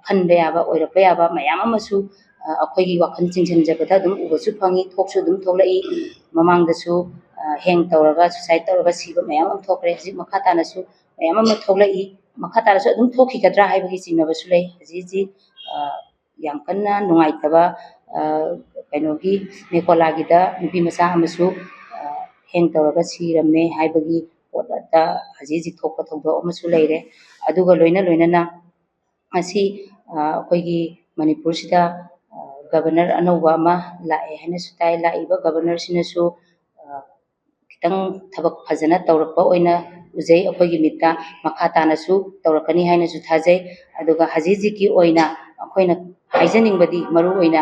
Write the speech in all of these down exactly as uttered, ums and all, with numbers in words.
ꯈꯟꯕ ꯌꯥꯕ, ꯑꯣꯏꯔꯛꯄ ꯌꯥꯕ ꯃꯌꯥꯝ ꯑꯃꯁꯨ ꯑꯩꯈꯣꯏꯒꯤ ꯋꯥꯈꯜ ꯆꯤꯡꯁꯤꯟꯖꯕꯗ ꯑꯗꯨꯝ ꯎꯕꯁꯨ ꯐꯪꯉꯤ, ꯊꯣꯛꯁꯨ ꯑꯗꯨꯝ ꯊꯣꯛꯂꯛꯏ꯫ ꯃꯃꯥꯡꯗꯁꯨ ꯍꯦꯡ ꯇꯧꯔꯒ, ꯁꯨꯁꯥꯏꯠ ꯇꯧꯔꯒ ꯁꯤꯕ ꯃꯌꯥꯝ ꯑꯃ ꯊꯣꯛꯈ꯭ꯔꯦ꯫ ꯍꯧꯖꯤꯛ ꯃꯈꯥ ꯇꯥꯅꯁꯨ ꯃꯌꯥꯝ ꯑꯃ ꯊꯣꯛꯂꯛꯏ꯫ ꯃꯈꯥ ꯇꯥꯅꯁꯨ ꯑꯗꯨꯝ ꯊꯣꯛꯈꯤꯒꯗ꯭ꯔꯥ ꯍꯥꯏꯕꯒꯤ ꯆꯤꯡꯅꯕꯁꯨ ꯂꯩ꯫ ꯍꯧꯖꯤꯛ ꯍꯧꯖꯤꯛ ꯌꯥꯝ ꯀꯟꯅ ꯅꯨꯡꯉꯥꯏꯇꯕ ꯀꯩꯅꯣꯒꯤ ꯃꯦꯀꯣꯂꯥꯒꯤꯗ ꯅꯨꯄꯤ ꯃꯆꯥ ꯑꯃꯁꯨ ꯍꯦꯡ ꯇꯧꯔꯒ ꯁꯤꯔꯝꯃꯦ ꯍꯥꯏꯕꯒꯤ ꯄꯣꯠꯇ ꯍꯧꯖꯤꯛ ꯍꯧꯖꯤꯛ ꯊꯣꯛꯄ ꯊꯧꯗꯣꯛ ꯑꯃꯁꯨ ꯂꯩꯔꯦ꯫ ꯑꯗꯨꯒ ꯂꯣꯏꯅ ꯂꯣꯏꯅꯅ ꯉꯁꯤ ꯑꯩꯈꯣꯏꯒꯤ ꯃꯅꯤꯄꯨꯔꯁꯤꯗ ꯒꯕꯔꯅꯔ ꯑꯅꯧꯕ ꯑꯃ ꯂꯥꯛꯑꯦ ꯍꯥꯏꯅꯁꯨ ꯇꯥꯏ꯫ ꯂꯥꯛꯏꯕ ꯒꯕꯔꯅꯔꯁꯤꯅꯁꯨ ꯈꯤꯇꯪ ꯊꯕꯛ ꯐꯖꯅ ꯇꯧꯔꯛꯄ ꯑꯣꯏꯅ ꯎꯖꯩ ꯑꯩꯈꯣꯏꯒꯤ ꯃꯤꯠꯇ꯫ ꯃꯈꯥ ꯇꯥꯅꯁꯨ ꯇꯧꯔꯛꯀꯅꯤ ꯍꯥꯏꯅꯁꯨ ꯊꯥꯖꯩ꯫ ꯑꯗꯨꯒ ꯍꯧꯖꯤꯛ ꯍꯧꯖꯤꯛꯀꯤ ꯑꯣꯏꯅ ꯑꯩꯈꯣꯏꯅ ꯍꯥꯏꯖꯅꯤꯡꯕꯗꯤ, ꯃꯔꯨ ꯑꯣꯏꯅ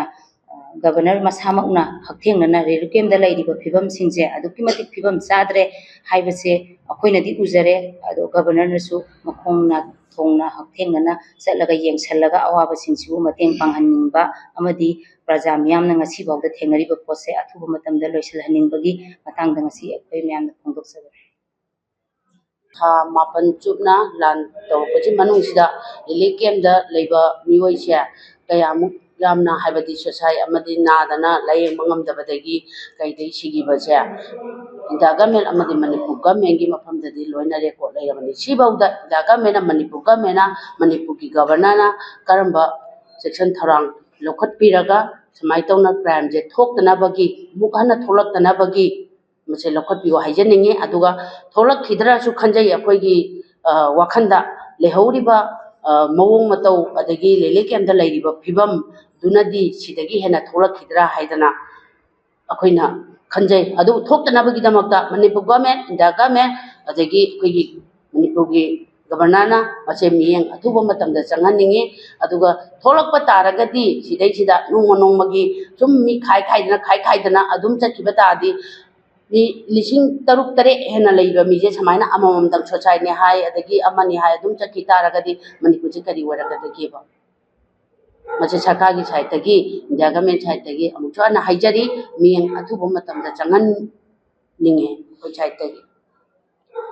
ꯒꯕꯔꯅꯔ ꯃꯁꯥꯃꯛꯅ ꯍꯛꯊꯦꯡꯅꯅ ꯔꯤꯂꯤꯐ ꯀꯦꯝꯗ ꯂꯩꯔꯤꯕ ꯐꯤꯕꯝꯁꯤꯡꯁꯦ ꯑꯗꯨꯛꯀꯤ ꯃꯇꯤꯛ ꯐꯤꯕꯝ ꯆꯥꯗ꯭ꯔꯦ ꯍꯥꯏꯕꯁꯦ ꯑꯩꯈꯣꯏꯅꯗꯤ ꯎꯖꯔꯦ꯫ ꯑꯗꯣ ꯒꯕꯔꯅꯔꯅꯁꯨ ꯃꯈꯣꯡꯅ ꯊꯣꯡꯅ ꯍꯛꯊꯦꯡꯅꯅ ꯆꯠꯂꯒ ꯌꯦꯡꯁꯤꯜꯂꯒ ꯑꯋꯥꯕꯁꯤꯡꯁꯤꯕꯨ ꯃꯇꯦꯡ ꯄꯥꯡꯍꯟꯅꯤꯡꯕ ꯑꯃꯗꯤ ꯄ꯭ꯔꯖꯥ ꯃꯤꯌꯥꯝꯅ ꯉꯁꯤ ꯐꯥꯎꯗ ꯊꯦꯡꯅꯔꯤꯕ ꯄꯣꯠꯁꯦ ꯑꯊꯨꯕ ꯃꯇꯝꯗ ꯂꯣꯏꯁꯤꯜꯍꯟꯅꯤꯡꯕꯒꯤ ꯃꯇꯥꯡꯗ ꯉꯁꯤ ꯑꯩꯈꯣꯏ ꯃꯌꯥꯝꯗ ꯐꯣꯡꯗꯣꯛꯆꯕꯅꯤ꯫ ꯊꯥ ꯃꯥꯄꯟ ꯆꯨꯞꯅ ꯂꯥꯟ ꯇꯧꯔꯛꯄꯁꯤ ꯃꯅꯨꯡꯁꯤꯗ ꯔꯤꯂꯤꯐ ꯀꯦꯝꯗ ꯂꯩꯕ ꯃꯤꯑꯣꯏꯁꯦ ꯀꯌꯥꯃꯨꯛ ꯌꯥꯝꯅ, ꯍꯥꯏꯕꯗꯤ ꯁꯨꯁꯥꯏꯠ ꯑꯃꯗꯤ ꯅꯥꯗꯅ ꯂꯥꯌꯦꯡꯕ ꯉꯝꯗꯕꯗꯒꯤ ꯀꯩꯗꯒꯤ ꯁꯤꯈꯤꯕꯁꯦ ꯏꯟꯗꯤꯌꯥ ꯒꯃꯦꯟ ꯑꯃꯗꯤ ꯃꯅꯤꯄꯨꯔ ꯒꯃꯦꯟꯒꯤ ꯃꯐꯝꯗꯗꯤ ꯂꯣꯏꯅ ꯔꯦꯀꯣꯔꯠ ꯂꯩꯔꯕꯅꯤ꯫ ꯁꯤꯐꯥꯎꯗ ꯏꯟꯗꯤꯌꯥ ꯒꯃꯦꯟꯅ, ꯃꯅꯤꯄꯨꯔ ꯒꯃꯦꯟꯅ, ꯃꯅꯤꯄꯨꯔꯒꯤ ꯒꯕꯔꯅꯔꯅ ꯀꯔꯝꯕ ꯆꯦꯛꯁꯤꯟ ꯊꯧꯔꯥꯡ ꯂꯧꯈꯠꯄꯤꯔꯒ ꯁꯨꯃꯥꯏꯅ ꯇꯧꯅ ꯀ꯭ꯔꯥꯏꯝꯁꯦ ꯊꯣꯛꯇꯅꯕꯒꯤ, ꯑꯃꯨꯛ ꯍꯟꯅ ꯊꯣꯛꯂꯛꯇꯅꯕꯒꯤ ꯃꯁꯦ ꯂꯧꯈꯠꯄꯤꯌꯨ ꯍꯥꯏꯖꯅꯤꯡꯉꯤ꯫ ꯑꯗꯨꯒ ꯊꯣꯛꯂꯛꯈꯤꯗ꯭ꯔꯁꯨ ꯈꯟꯖꯩ ꯑꯩꯈꯣꯏꯒꯤ, ꯑ, ꯋꯥꯈꯜꯗ ꯂꯩꯍꯧꯔꯤꯕ, ꯑ, ꯃꯑꯣꯡ ꯃꯇꯧ ꯑꯗꯒꯤ ꯔꯤꯂꯤꯐ ꯀꯦꯝꯗ ꯂꯩꯔꯤꯕ ꯐꯤꯕꯝꯗꯨꯅꯗꯤ ꯁꯤꯗꯒꯤ ꯍꯦꯟꯅ ꯊꯣꯛꯂꯛꯈꯤꯗ꯭ꯔꯥ ꯍꯥꯏꯗꯅ ꯑꯩꯈꯣꯏꯅ ꯈꯟꯖꯩ꯫ ꯑꯗꯨ ꯊꯣꯛꯇꯅꯕꯒꯤꯗꯃꯛꯇ ꯃꯅꯤꯄꯨꯔ ꯒꯣꯔꯃꯦꯟ, ꯏꯟꯗꯤꯌꯥ ꯒꯣꯔꯃꯦꯟ, ꯑꯗꯒꯤ ꯑꯩꯈꯣꯏꯒꯤ ꯃꯅꯤꯄꯨꯔꯒꯤ ꯒꯕꯔꯅꯔꯅ ꯃꯁꯦ ꯃꯤꯠꯌꯦꯡ ꯑꯊꯨꯕ ꯃꯇꯝꯗ ꯆꯪꯍꯟꯅꯤꯡꯉꯤ꯫ ꯑꯗꯨꯒ ꯊꯣꯛꯂꯛꯄ ꯇꯥꯔꯒꯗꯤ ꯁꯤꯗꯩꯁꯤꯗ ꯅꯣꯡꯃ ꯅꯣꯡꯃꯒꯤ ꯁꯨꯝ ꯃꯤ ꯈꯥꯏ ꯈꯥꯏꯗꯅ, ꯈꯥꯏ ꯈꯥꯏꯗꯅ ꯑꯗꯨꯝ ꯆꯠꯈꯤꯕ ꯇꯥꯔꯗꯤ ꯃꯤ ꯂꯤꯁꯤꯡ ꯇꯔꯨꯛ ꯇꯔꯦꯠ ꯍꯦꯟꯅ ꯂꯩꯕ ꯃꯤꯁꯦ ꯁꯨꯃꯥꯏꯅ ꯑꯃꯃꯝꯗꯪ ꯁꯨꯁꯥꯏꯠꯅꯦ ꯍꯥꯏ, ꯑꯗꯒꯤ ꯑꯃꯅꯤ ꯍꯥꯏ, ꯑꯗꯨꯝ ꯆꯠꯈꯤ ꯇꯥꯔꯒꯗꯤ ꯃꯅꯤꯄꯨꯔꯁꯦ ꯀꯔꯤ ꯑꯣꯏꯔꯛꯀꯗꯒꯦꯕ? ꯃꯁꯤ ꯁꯔꯀꯥꯔꯒꯤ ꯁꯥꯏꯠꯇꯒꯤ, ꯏꯟꯗꯤꯌꯥ ꯒꯃꯦꯟ ꯁꯥꯏꯠꯇꯒꯤ ꯑꯃꯨꯛꯁꯨ ꯍꯟꯅ ꯍꯥꯏꯖꯔꯤ, ꯃꯤꯠꯌꯦꯡ ꯑꯊꯨꯕ ꯃꯇꯝꯗ ꯆꯪꯍꯟꯅꯤꯡꯉꯦ ꯑꯩꯈꯣꯏ ꯁꯥꯏꯠꯇꯒꯤ꯫